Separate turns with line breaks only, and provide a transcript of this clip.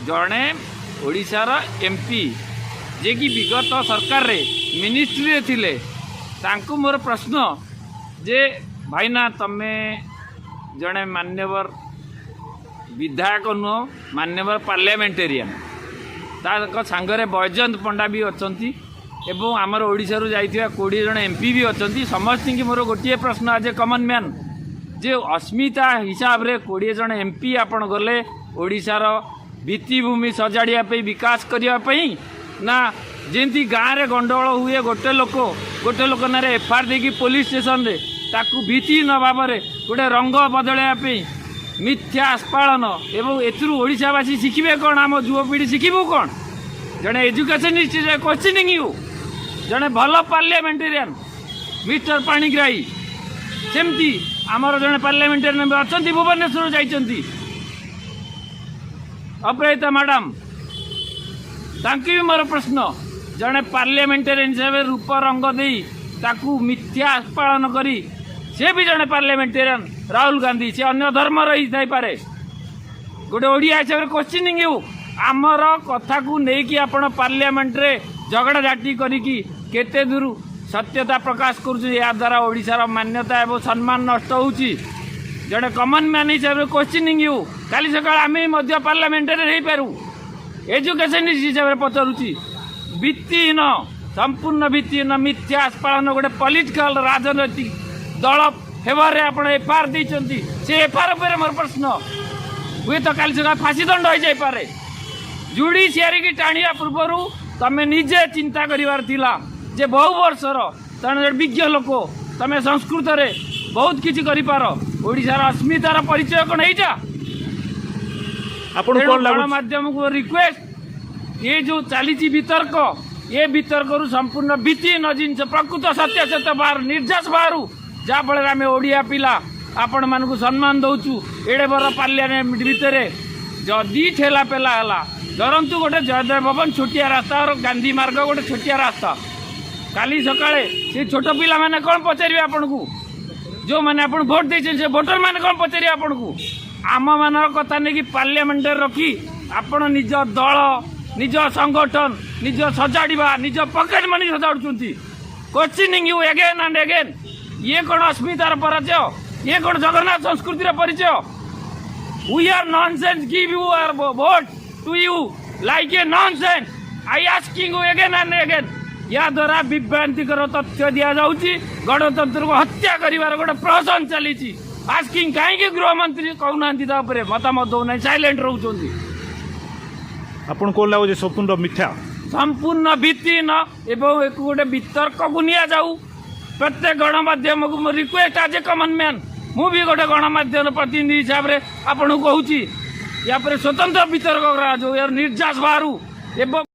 ଜଣେ ଓଡ଼ିଶାର ଏମ୍ପି, ଯିଏକି ବିଗତ ସରକାରରେ ମିନିଷ୍ଟ୍ରିରେ ଥିଲେ, ତାଙ୍କୁ ମୋର ପ୍ରଶ୍ନ ଯେ ଭାଇନା, ତମେ ଜଣେ ମାନ୍ୟବର ବିଧାୟକ ନୁହଁ, ମାନ୍ୟବର ପାର୍ଲାମେଣ୍ଟେରିଆନ୍। ତାଙ୍କ ସାଙ୍ଗରେ ବୈଜୟନ୍ତ ପଣ୍ଡା ବି ଅଛନ୍ତି ଏବଂ ଆମର ଓଡ଼ିଶାରୁ ଯାଇଥିବା 20 ଜଣ ଏମ୍ପି ବି ଅଛନ୍ତି। ସମସ୍ତଙ୍କୁ ମୋର ଗୋଟିଏ ପ୍ରଶ୍ନ ଆଜ୍ ଏ କମନ୍ ମ୍ୟାନ୍ ଯେ ଅସ୍ମିତା ହିସାବରେ 20 ଜଣ ଏମ୍ପି ଆପଣ ଗଲେ ଓଡ଼ିଶାର ଭିତ୍ତିଭୂମି ସଜାଡ଼ିବା ପାଇଁ, ବିକାଶ କରିବା ପାଇଁ, ନା ଯେମିତି ଗାଁରେ ଗଣ୍ଡଗୋଳ ହୁଏ, ଗୋଟେ ଲୋକ ନାଁରେ ଏଫଆଇଆର ଦେଇକି ପୋଲିସ ଷ୍ଟେସନରେ ତାକୁ ଭିତ୍ତିହୀନ ଭାବରେ ଗୋଟେ ରଙ୍ଗ ବଦଳାଇବା ପାଇଁ ମିଥ୍ୟା ଆସ୍ଫାଳନ? ଏବଂ ଏଥିରୁ ଓଡ଼ିଶାବାସୀ ଶିଖିବେ କ'ଣ? ଆମ ଯୁବପିଢ଼ି ଶିଖିବୁ କ'ଣ? ଜଣେ ଏଜୁକେସନିଷ୍ଟ କ୍ୱେଶ୍ଚିନିଂ you. ଜଣେ ଭଲ ପାର୍ଲିଆମେଣ୍ଟେରିଆନ୍ ମିଷ୍ଟର ପାଣିଗ୍ରାହୀ, ସେମିତି ଆମର ଜଣେ ପାର୍ଲିଆମେଣ୍ଟେରିଆନ୍ ବି ଅଛନ୍ତି, ଭୁବନେଶ୍ୱର ଯାଇଛନ୍ତି, ଅପରାଜିତା ମ୍ୟାଡ଼ାମ୍, ତାଙ୍କୁ ବି ମୋର ପ୍ରଶ୍ନ। ଜଣେ ପାର୍ଲିଆମେଣ୍ଟେରିଆନ୍ ହିସାବରେ ରୂପ ରଙ୍ଗ ଦେଇ ତାକୁ ମିଥ୍ୟା ଆସ୍ଫାଳନ କରି, ସେ ବି ଜଣେ ପାର୍ଲିଆମେଣ୍ଟେରିଆନ୍ ରାହୁଲ ଗାନ୍ଧୀ, ସେ ଅନ୍ୟ ଧର୍ମର ହେଇଥାଇପାରେ, ଗୋଟେ ଓଡ଼ିଆ ହିସାବରେ କ୍ୱେଶ୍ଚିନିଂ you. ଆମର କଥାକୁ ନେଇକି ଆପଣ ପାର୍ଲିଆମେଣ୍ଟରେ ଝଗଡ଼ାଝାଟି କରିକି କେତେ ଦୂର ସତ୍ୟତା ପ୍ରକାଶ କରୁଛନ୍ତି? ଏହାଦ୍ୱାରା ଓଡ଼ିଶାର ମାନ୍ୟତା ଏବଂ ସମ୍ମାନ ନଷ୍ଟ ହେଉଛି। ଜଣେ କମନ୍ ମ୍ୟାନ୍ ହିସାବରେ କ୍ୱେଶ୍ଚିନିଂ you. କାଲି ସକାଳେ ଆମେ ମଧ୍ୟ ପାର୍ଲାମେଣ୍ଟରେ ହେଇପାରୁ। ଏଜୁକେସନିଷ୍ଟ ହିସାବରେ ପଚାରୁଛି। ଭିତ୍ତିହୀନ, ସମ୍ପୂର୍ଣ୍ଣ ଭିତ୍ତିହୀନ ମିଥ୍ୟା ଆସ୍ଫାଳନ, ଗୋଟେ ପଲିଟିକାଲ ରାଜନୈତିକ ଦଳ ଫେଭରରେ ଆପଣ ଏଫଆଇଆର ଦେଇଛନ୍ତି। ସେ ଏଫଆଇଆର ଉପରେ ମୋର ପ୍ରଶ୍ନ। ହୁଏତ କାଲି ସକାଳେ ଫାଶୀ ଦଣ୍ଡ ହେଇଯାଇପାରେ। ଜୁଡ଼ିସିଆରିକି ଟାଣିବା ପୂର୍ବରୁ ତମେ ନିଜେ ଚିନ୍ତା କରିବାର ଥିଲା ଯେ ବହୁ ବର୍ଷର ତମେ ଜଣେ ବିଜ୍ଞ ଲୋକ, ତମେ ସଂସ୍କୃତରେ ବହୁତ କିଛି କରିପାର। ଓଡ଼ିଶାର ଅସ୍ମିତାର ପରିଚୟ କ'ଣ ଏଇଟା?
ଆପଣଙ୍କୁ
ତେଣୁ
କ'ଣ ଲାଗୁଛି?
ଗଣମାଧ୍ୟମକୁ ରିକ୍ୱେଷ୍ଟ, ଏ ଯେଉଁ ଚାଲିଛି ବିତର୍କ, ଏ ବିତର୍କରୁ ସମ୍ପୂର୍ଣ୍ଣ ଭିତ୍ତିହୀନ ଜିନିଷ, ପ୍ରକୃତ ସତ୍ୟାସତ୍ୟ ବାହାରୁ, ନିର୍ଯାସ ବାହାରୁ, ଯାହାଫଳରେ ଆମେ ଓଡ଼ିଆ ପିଲା ଆପଣମାନଙ୍କୁ ସମ୍ମାନ ଦେଉଛୁ। ଏଡ଼େ ବଡ଼ ପାର୍ଲିଆମେଣ୍ଟ ଭିତରେ ଯଦି ଠେଲା ପେଲା ହେଲା, ଧରନ୍ତୁ ଗୋଟେ ଜୟଦେବ ଭବନ ଛୋଟିଆ ରାସ୍ତା, ଗାନ୍ଧୀ ମାର୍ଗ ଗୋଟେ ଛୋଟିଆ ରାସ୍ତା, କାଲି ସକାଳେ ସେ ଛୋଟ ପିଲାମାନେ କ'ଣ ପଚାରିବେ ଆପଣଙ୍କୁ? ଯେଉଁମାନେ ଆପଣ ଭୋଟ ଦେଇଛନ୍ତି, ସେ ଭୋଟର ମାନେ କ'ଣ ପଚାରିବେ ଆପଣଙ୍କୁ? ଆମମାନଙ୍କର କଥା ନେଇକି ପାର୍ଲିଆମେଣ୍ଟରେ ରଖି ଆପଣ ନିଜ ଦଳ, ନିଜ ସଂଗଠନ, ନିଜ ସଜାଡ଼ିବା, ନିଜ ପକେଟ ମନି ସଜାଡ଼ୁଛନ୍ତି। Questioning you again and again. ଇଏ କ'ଣ ଅସ୍ମିତାର ପରିଚୟ? ଇଏ କ'ଣ ଜଗନ୍ନାଥ ସଂସ୍କୃତିର ପରିଚୟ? We are nonsense, give you our vote to you like a nonsense. I asking you again and again. ୟା ଦ୍ୱାରା ବିଭ୍ରାନ୍ତିକର ତଥ୍ୟ ଦିଆଯାଉଛି, ଗଣତନ୍ତ୍ରକୁ ହତ୍ୟା କରିବାର ଗୋଟେ ପ୍ରହସନ ଚାଲିଛି। ଆସ୍କିଂ, କାହିଁକି ଗୃହମନ୍ତ୍ରୀ କହୁନାହାନ୍ତି? ତା ଉପରେ ମତାମତ ଦଉନାହିଁ, ସାଇଲେଣ୍ଟ ରହୁଛନ୍ତି।
ଆପଣଙ୍କୁ କ'ଣ ଲାଗୁଛି, ସମ୍ପୂର୍ଣ୍ଣ ମିଥ୍ୟା?
ସମ୍ପୂର୍ଣ୍ଣ ଭିତ୍ତିହୀନ ଏବଂ ଏକୁ ଗୋଟେ ବିତର୍କକୁ ନିଆଯାଉ। ପ୍ରତ୍ୟେକ ଗଣମାଧ୍ୟମକୁ ମୋ request as a common man, ମୁଁ ବି ଗୋଟେ ଗଣମାଧ୍ୟମର ପ୍ରତିନିଧି ହିସାବରେ ଆପଣଙ୍କୁ କହୁଛି, ୟା ପରେ ସ୍ୱତନ୍ତ୍ର ବିତର୍କ କରାଯାଉ, ଏହାର ନିର୍ଯାସ ବାହାରୁ ଏବଂ